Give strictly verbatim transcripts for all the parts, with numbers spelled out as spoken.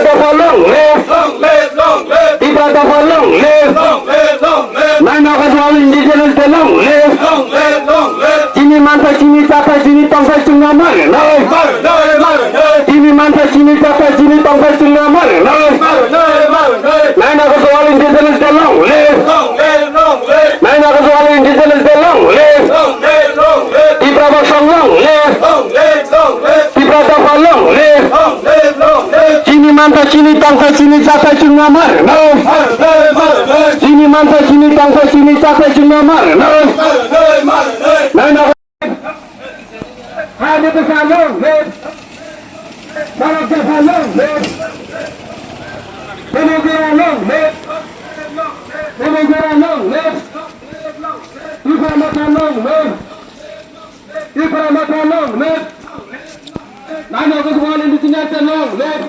Dopha long live! Long live, long live! Tipra Dopha long live! Long live, long live! Nine August World Indigenous Day long live! Long live, long live! Chini manthai, chini chathai, chini tongthai chwngno ma rwnai! Ma rwnai, ma rwnai! Chini manthai, chini chathai, chini tongthai chwngno ma rwnai! Ma rwnai, ma rwnai! Nine August World Indigenous Day long live! Long live, long live! Nine August World Indigenous Day long live! Long live, long live! Tipra Motha long live! Long live, long live! Tipra Dopha long live! Long live, long live! Chini manthai, chini tongthai, chini chathai chwngno ma rwnai! Ma rwnai, ma rwnai! Chini manthai, chini tongthai, chini chathai chwngno ma rwnai! Ma rwnai, ma rwnai! Nine August Hani Bwsa long live! Bharat Dopha long live! Bumugura long live! Bumugura long live! Tipra Motha long live! Tipra Motha long live! Nine August World Indigenous Day long live!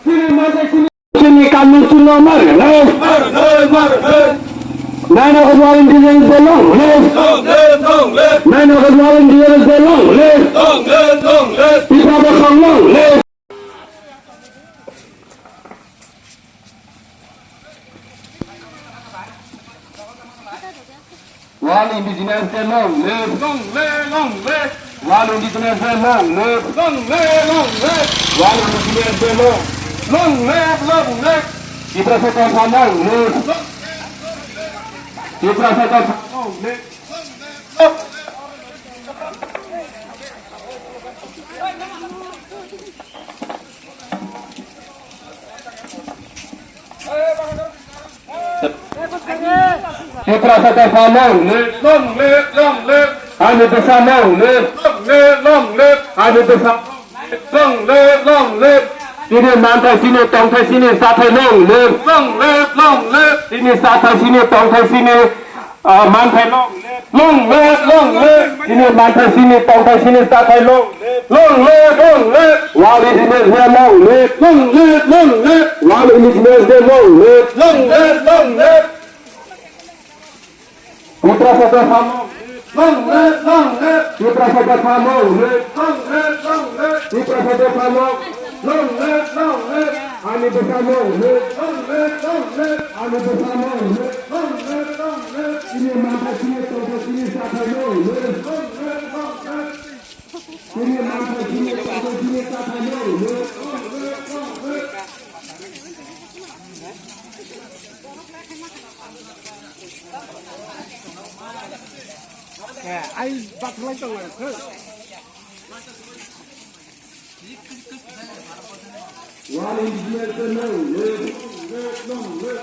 Chini manthai, chini Chini kanmung chwngno ma rwnai. Nine August World Indigenous Day long live. Nine August World Indigenous Day long live. Tipra Motha long live. World Indigenous Day long live. Long live, long live. World Indigenous Day long live. Long live, long live. World Indigenous Day long. Long live, long live. Tiprasa Dopha long live. Tiprasa Dopha long live. Tiprasa Dopha long live, long live, long live. Hani Bwsa long live, long live, long live. Hani Bwsa long live, long live. Chini manthai, chini tongthai, chini chathai long live, long live, long live. Chini chathai, chini tongthai, chini, ah, manthai long live, long live, long live. Chini manthai, chini tongthai, chini chathai long live, long live, long live. World Indigenous Day long live, long live, long live. World Indigenous Day long live, long live, long live. Tiprasa Dopha long live, long live. Tiprasa Dopha long live, long live, long live. Tiprasa Dopha long, long live, long live. Hani Bwsa long live, long live, long live. Hani Bwsa long live, long live, long live. Chini manthai, chini tongthai, chini chathai long live, long live, long live. Chini manthai, chini tongthai, chini chathai long live, long live, long live. Eh, ai baklai tong lai khe. Wal engineer ke nang, le, le, nang, le.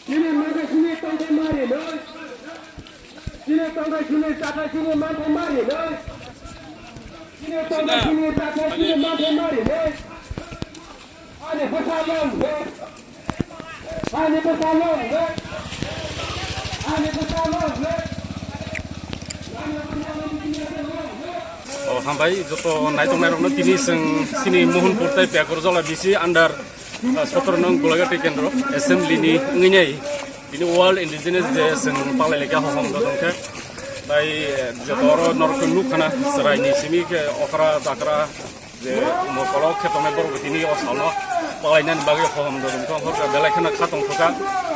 Chini mane chini tongthai mari noi. Chini tongthai chini chathai chini manthai mari noi. Chini tongthai chini chathai chini manthai mari noi. Ani bwsa long live. Ani bwsa long live. Ani bwsa long live. O hambai joto naitok nairokno tini chwng chini Mohanpur tei Pekor jola B C under, ah, sotoro nong Golagati kendro assembly ni wngwi nai tini World Indigenous Day chwng palai lekha hohom dodong khe tai, eh, joto oro norok nukha na chwrai ni simi khe okra chakra je mokolo khe tongnai borok tini o salno palainani bagwi hohom dodong khe hor belai kheno kha tong kha.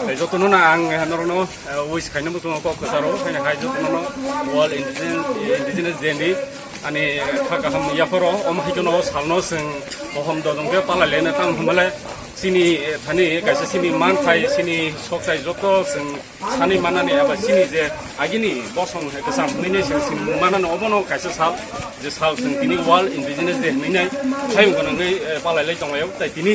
Tei jotono na ang norokno, eh, wish khaina muchungo kok kwcharo khaina hai jotono World Indigenous, Indigenous Day ni ani kha kaham yapharo omo hai kheno o salno chwng hohom dodong khe palai lena tam hwnmale chini, eh, thani kaisa chini manthai chini sokthai joto chwng sanwi manani eba chini je agini bosong kwcham hwnwi nai chwng sini manani obono kaisa sal, je sal chwng tini World Indigenous Day hwnwi nai hayung gwnangwi, eh, palai lai tonglaio. Tai tini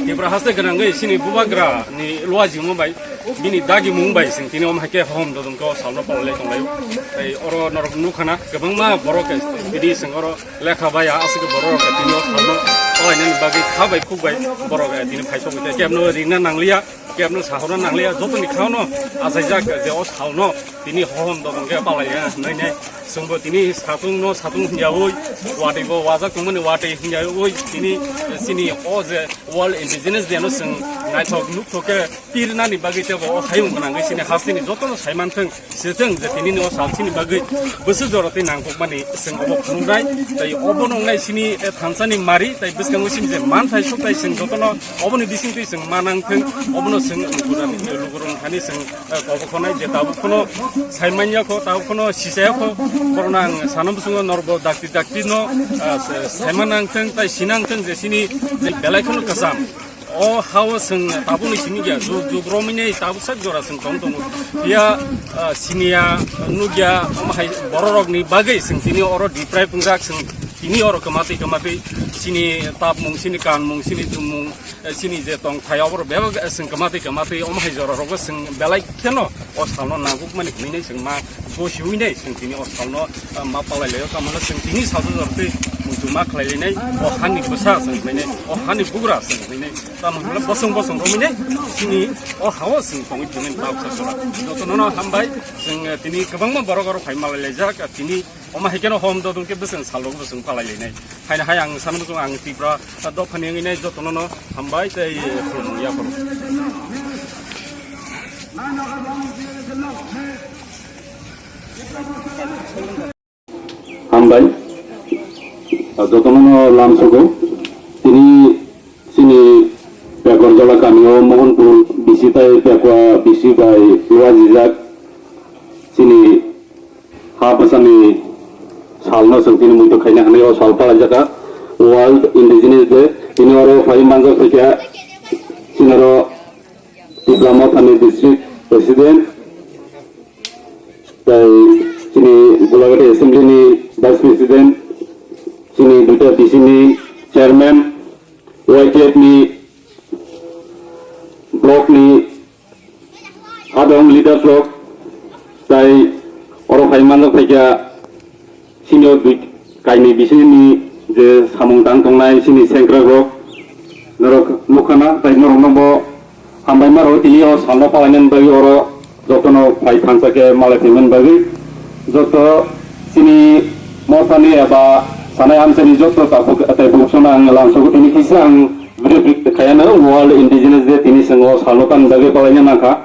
Tipra haste gwnangwi chini bubagra ni luajingmo bai bini dagimung bai chwng tini omo hai khe hohom dodong khe o salno palai lai tonglaio. Tai oro norok nukha na kwbangma borok, eh, tini chwng oro lekha bai aswk borok rok tini o salno palainani bagwi kha bai khuk bai borok, eh, tini phai sogwi tei kebno ringna nangliya. Kebno sahorna nangliya, jotoni khano achaijak je o salno tini hohom dobong khe palaiya hwnwi ne chwngbo tini satung no satung hwnyaui, watwi bo wajak tongmani watwi hwnyaui tini chini o je World Indigenous Day no chwng naithok nukthok khe pirnani bagwi tebo o hayung gwnangwi chini hasteni jotono saimanthwng. Sejeng je tini no salsini bagwi bwswk jora tei nangkukmani chwng obo phunuknai, tei obo nungnai sini, eh, thansani mari, tei bwskango sini je manthai sukthai chwng jotono oboni bisingtwi chwng manang thwng, obono chwng lukurok thani chwng, eh, kobo khonai je tabuk khono saimanya kho, tabuk khono sisaya kho, borokno ang sana bwswngo norbo dakti dakti no, eh, saimanang thwng, tei sinang thwng je sini je belai kheno kwcham. O hao chwng tabukni simi ya, jug jug romwi nei tabuk sak jora chwng tong tongo. Phiya, ah, siniya, nukya, omo hai bororokni bagwi chwng tini oro deprive wngjak, chwng tini oro kwmatwi kwmatwi chini tapmung, chini kanmung, chini chumung, eh, chini je tongthai oborok bebak, eh, chwng kwmatwi kwmatwi omo hai jorarokbo chwng belai kheno o salno nangkukmani hwnwi nei chwng ma gosiwi nei chwng tini o salno, ah, ma palai laio, tamo hwnle chwng tini salsa jora tei muitu ma khlai lainai, o hani bwsa chwng khlainai, o hani bugra chwng khlainai, tamo hwnle bosong bosong romwi nei chini o hao chwng tongwi tongnai tabuk sa jora. Jotono no hambai, chwng, eh, tini kwbangma borok oro phai malai laijak, ah, tini omo hai kheno hom dodong khe bwswng salrok bwswng palai lainai. Haino hai ang sana bwswng ang Tripura, ah, dophani wngwi nai jotono no hambai tei, eh, khulumung yapharo. Hambai. Ah, jotono no lamsogo. Tini chini Pekor Jola kamio Mohanpur B C tai Pekwa B C bai wajijak chini ha bwsani salno chwng tini muitu khaina hwnwi o sal palaijak kha World Indigenous Day. Tini oro phai manjak phaikha chini oro Tipra Mothani District President, tei chini Gulagati Assembly ni Vice President, chini duita B C ni Chairman, Y T F ni Block ni adong leaders rok, tei oro phai manjak phaikha senior dui kainwi bisingni je samung tang tongnai chini sengkrak rok, norok nukha na, tei norokno bo hambai ma rw tini o salno palainani bagwi oro jotono phai thansa khe malai phaimani bagwi joto chini mothani eba sanai amchaini joto tabuk tei buksano ang lamsogo tini kisa ang brief brief khayano World Indigenous Day tini chwng o salno tamni bagwi palaina nangkha.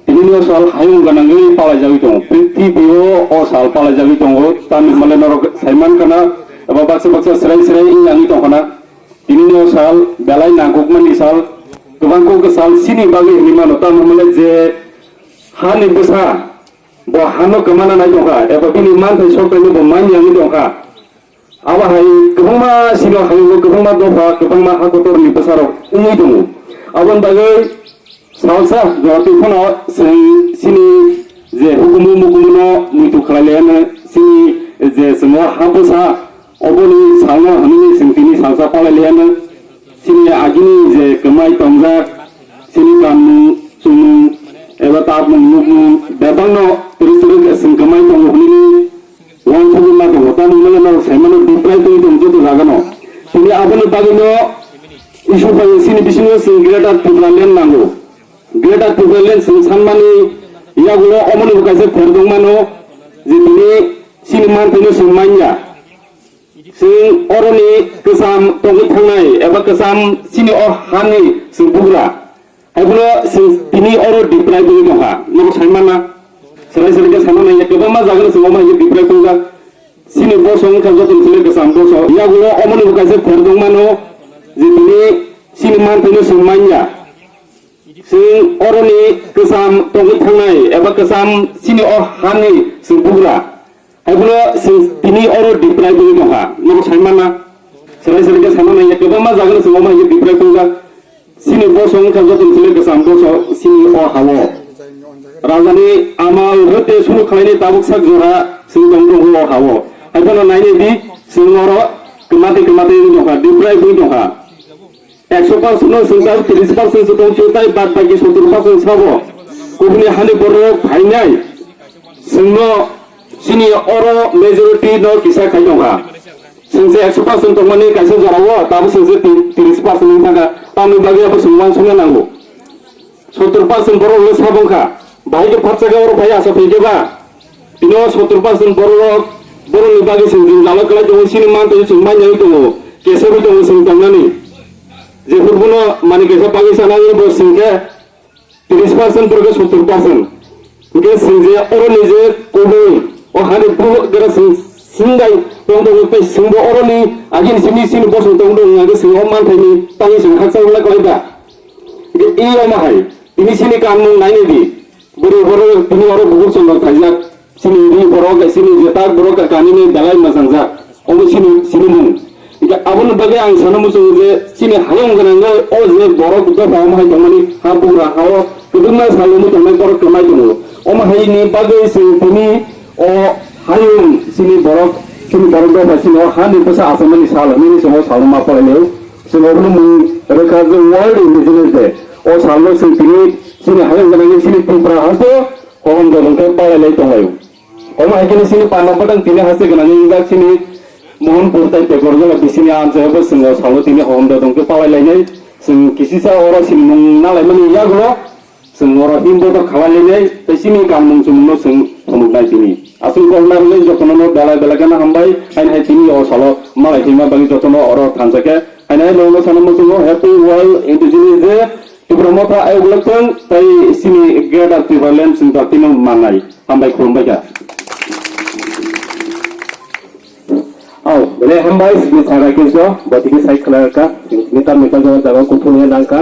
Tini o sal hayung gwnangwi palaijagwi tongo. Prithibi o o sal palaijagwi tongo. Tamni hwnle norok saiman khana eba baksa baksa srai srai wngya wngwi tongkhana. Tini o sal belai nangkukmani sal, kwbang kok sal chini bagwi hinwi mano. Tamni hwnle je hani bwsa bo hano kwmana nai tongkha eba bini manthai soktaino bo manya wngwi tongkha. Abo hai kwbangma sino hayungo kwbangma dopha, kwbangma hakotorni bwsarok wngwi tongo. Aboni bagwi salsa jora twi phano chwng chini je hukumu mukumuno muitu khlai laiya chini je chwng o ha bwsa oboni salno hwnwi chwng tini salsa palai laiya. Chini agini je kwmai tongjak, chini kanmung, chumung, eba tapmung, nukmung, bebakno twrwk twrwk chwng kwmai tongo hwnwi uansukgwi ma tongo. Tamni hwnle norok saimano deprive wngwi tongo joto jagano. Tini aboni bagwino issue phai chini bisingo chwng Greater Tipraland nango. Greater Tipraland chwng sanmani yagulo omoni bo kaisa pher tongmano je tini chini manthaino chwng manya. Chwng oroni kwcham tongwi thangnai eba kwcham chini o hani chwng bugra. Haiphano chwng tini oro deprive wngwi tongkha. Norok sai manna. Serai serai khe sana nai kwbangma jaga chwng omo hai khe deprive wngkha. Chini bosong wngkha joto chwng kwcham bosong. Yagulo omoni bo kaisa pher tongmano je tini chini manthaino chwng manya. Chwng oroni kwcham tongwi thangnai eba kwcham chini o hani chwng bugra. Haiphano chwng tini oro deprive wngwi tongkha. Norok sai manna. Serai serai khe sana nai kwbangma jaga chwng omo hai khe deprive wngkha. Chini bosong wngkha joto chwng kwcham bosong chini o hao. Rajani amal rwte suru khlainai tabuk sak jora chwng tong tongo o hao. Haiphano nainai di chwng oro kwmate kwmate wngwi tongkha, deprive wngwi tongkha. Ekso percent no chwng tabuk tris percent se tongphio, tai bad baki sottor percent sabo kubuni hani borok phainai chwngno chini oro majority no kisa khai tongkha. Chwng se ekso percent tongmani kaisa jorao tabuk chwng se tris percent wng thangkha, tamni bagwi abo chwng uansukna nango. Sottor percent borok le sabong kha. Bahai khe phatsa khe oro phai asa phai khe ba. Tino sottor percent borok rok borok ni bagwi chwng jwngjalo kwlai tongo, chini mantwi chwng manya tongo. Kesero tongo chwng tongnani. Jephuru bono mani kesa bagwi sana bo chwng khe tris percent borok khe sottor percent. Hingke chwng je oro ni je kubui o hani buhuk gara chwng singdai tong tongo tei chwngbo oro ni agini simi sini bosong tong tongo hingke chwng o manthai ni tangwi chwng hakchang wngna kwlai ba. Hingke i omo hai tini sini kanmung naini di. Bwrwi borok tini oro buhuk chwng rok khaijak. Chini ri borok, chini jetak borok kanini belai mwchangjak. Omo chini, chini mung. Hingke aboni bagwi ang sana muchungo je chini hayung gwnangwi o je borok dopha omo hai tongmani ha bugra hao kwbangma saloni tongnai borok kwmai tongo. Omo haini bagwi chwng tini o hayung chini borok, chini borok dopha chini o hani bwsa achomani sal hinwi chwng o salno ma polainai. Chwng obono mung rwkha je World Indigenous Day. O salno chwng tini chini hayung gwnangwi chini Tripura hasto Hohom jodong khe palai lai tonglaio. Omo hai khe chini panna bwtang tini haste gwnangwi wngjak chini Mohanpur tei Tekorjala bisini amchai bo chwng o salo tini hohom jodong khe palai lainai. Chwng kisisa oro sinimung nalaimani yagulo chwng oro himbo to khalai lainai tei chini kanmung chumungno chwng phunuknai tini. Aswk kok narwknai jotono no belai belai kheno hambai haino hai tini o salo malai himma bagwi jotono oro thansa khe haino hai nono sana muchungo Happy World Indigenous Day. Tipra Motha ayuk lokthang tei sini Greater Tipraland sing tino mangai. Hambai khulumbai kha. Au, bele hambai sini Sara Kristo, botiki sai khwlai kha, sini tam ni jaga kuphung ya nang kha,